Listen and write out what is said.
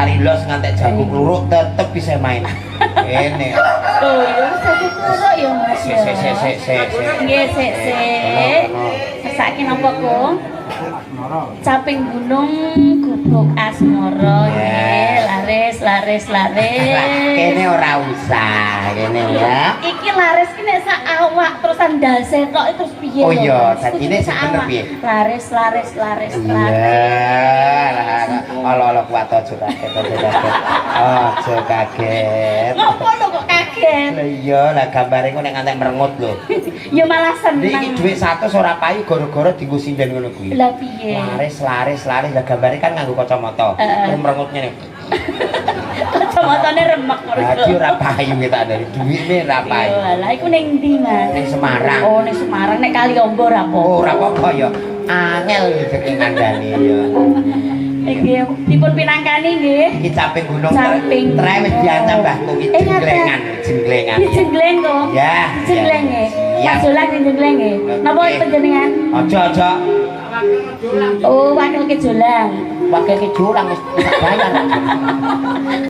Lari los ngantek jago kluruk tetep bisa main. Kene. Oh, ya wis jago kluruk ya, Mas, ya. Sik sik sik sik sik. Nggih, sik sik. Saiki napa, Kung? Caping Gunung Gubuk Asmara nggih, laris laris laris. Kene ora usah, kene ya. Iki laris ki nek sak awak terusan ndase tok terus piye Oh lho, iya, Mas? dadine Kudune sak sing bener awak. piye? Laris laris laris Iya, laris. Lah ala-ala kuat, aja kaget, aja kaget. Aja kaget. Ngopo lho kok kaget? Lah iya, lah gambare ku nek ngantek merengut lho. Ya malah seneng. Iki dhuwit 100 ora payu gara-gara dienggo sinden ngono kuwi. Lah piye? Laris laris laris, lah gambare kan nganggo kacamata. Heeh. Terus merengut ngene. Kacamatane remek. Dadi ora payu kita dari duwite ora payu. Iya, lah iku ning ndi, Mas? Ning Semarang. Oh, ning Semarang, nek Kaliombo ora apa. Oh, ora apa-apa ya. Angel iki ngandani ya. Iki dipun pinangkani nggih. Iki Caping Gunung. Caping Tre wis diancam mbahku iki. Eh, ngaten. Jenglengan, jenglengan. Dijengleng kok. Ya. Dijengleng nggih. Siap. Mas Jolang dijengleng nggih. Napa Oke. panjenengan? Aja aja. Oh, wakil ke Jolang. Wakil ke Jolang wis bayar.